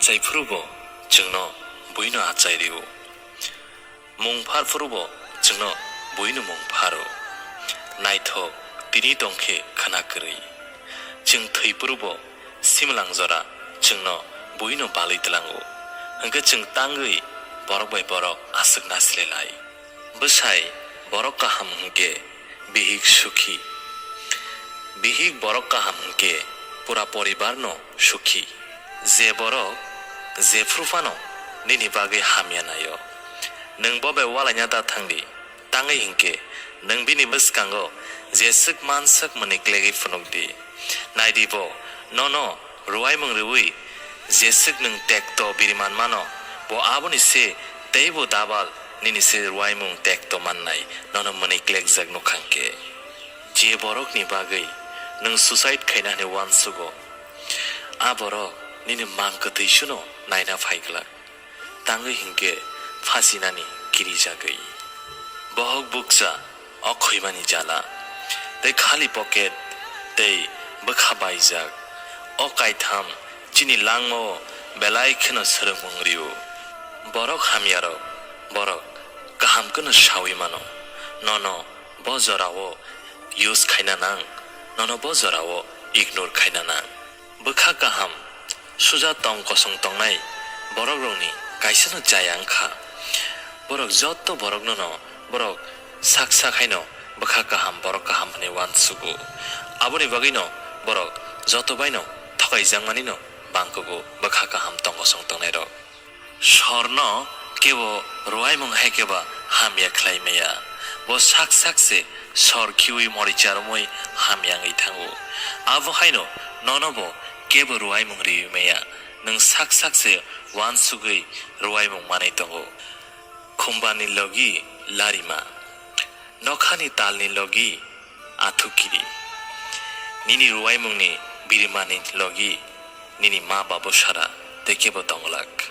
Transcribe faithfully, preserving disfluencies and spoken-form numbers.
Achai phuru bo chwngno buino achai rio. Mung phar phuru bo chwngno buino mung pharo. Naithok tini tong khe khwna kwrwi. Chwng thwi phuru bo simlang jora chwngno buino balwi tlango. Hwnkhe chwng tangwi borok bai borok aswk nasilai lai. Bwsai borok kaham hwnkhe bihik sukhi. Bihik borok kaham hwnkhe pura poribarno sukhi. Je borok jephru phano nini bagwi hamya naio, nwng bo bai ualaina da thangdi, tangwi hinkhe nwng bini bwskango jeswk manswk mwnwi klegwi phunukdi. Naidi bo nono rwuaimung rwui jeswk nwng tekto biri manmano, bo aboni se teibo dabal nini se rwuaimung tekto mannai nono mwnwi klekjak nukha hinkhe. Je borokni bagwi nwng suicide khaina hwnwi uansugo, a borok nini mang kwtwi suno naina phai glak, tangwi hinkhe phasinani kirijagwi. Bohok bukcha o khoimani jala tei khali pocket tei bwkha baijak. O kaitham chini langmao belai kheno swrwngmung rio. Borok hamyarok borok kaham kheno saui mano. Nono bo jorao use khaina nang, nono bo jorao ignore khaina nang. Bwkha kaham suja tong kosong tongnai borokrokni kaisano chaya wngkha. Borok joto boroknono borok sak sak haino bwkha kaham borok kaham hwnwi uansugo. Aboni bagwino borok joto baino thokaijakmanino bangkugo bwkha kaham tong kosong tongnairok. Sorno kebo rwuaimung hai khe ba hamya khlai maya. Bo sak sak se sor khiui moricha romwi hamya wngwi thango. Abo haino nono bo kebo rwuaimung riui maya. Nwng sak sak se uansugwi rwuaimung manwi tongo. Khumbarni logi larima, nokhani talni logi athukiri. Nini rwuaimungni birimani logi nini ma babu sara tei kebo tongwlak.